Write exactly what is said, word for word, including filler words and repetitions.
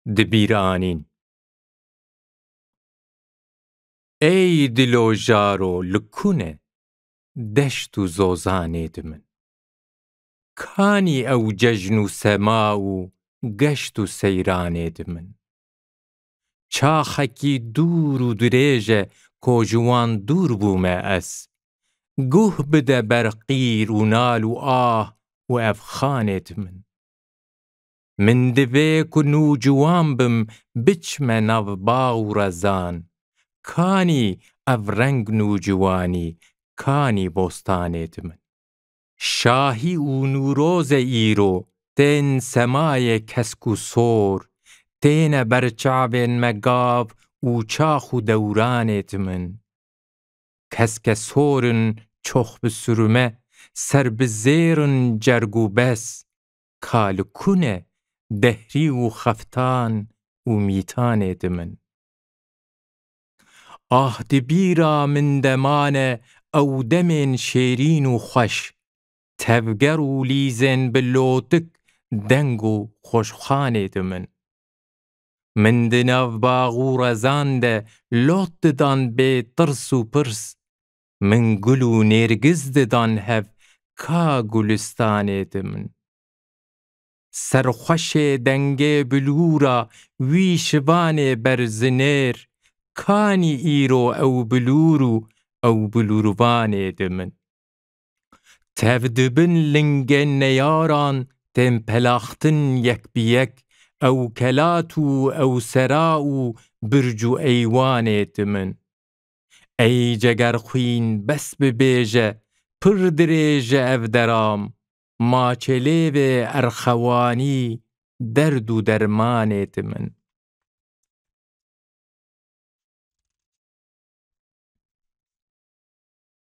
Di bîr anîn. Ey dilo jaro, li ku ne deşt û zozanê di min? Kanî ew cejn û sema û geşt û seyranê di min? Çaxekî dûr û dirêj e ku ji wan dûr bûme ez. Guh bide ber qîr û nal û ah û ev xanê di min. Min divê ku nûciwan bim, biçme nav bax û rezan. Kanî ev reng nûciwanî, kanî bostanê di min? Şahî û Nûroz e îro, tên semayê kesk û sor, têne ber çavên me gav û çax û dewranê di min. Keske sor in, çox bi surme, ser bi zêr in, cerg û bes. Ka li ku ne dehrî û xeftan û mîtanê di min? Ah, di bîra min de mane ew demên şêrîn û xweş, tevger û lîzên bi lotik, deng û xweşxanê di min. Min di nav bax û rezan de lot didan bê tirs û pirs. Min gul û nêrgiz didan hev, ka gulistanê di min? Serxweşê dengê bilûra wî şivanê berzinêr, kanî îro ew bilûr û ew bilûrvanê di min? Tev dibin lingên neyaran tên pelaxtin yek bi yek, ew kelat û ew sera û birc û eywanê di min. Ey cegerxwîn, bes bibêje, pir dirêj e ev deram, ma çelêvê erxewanî derd û dermanê di min.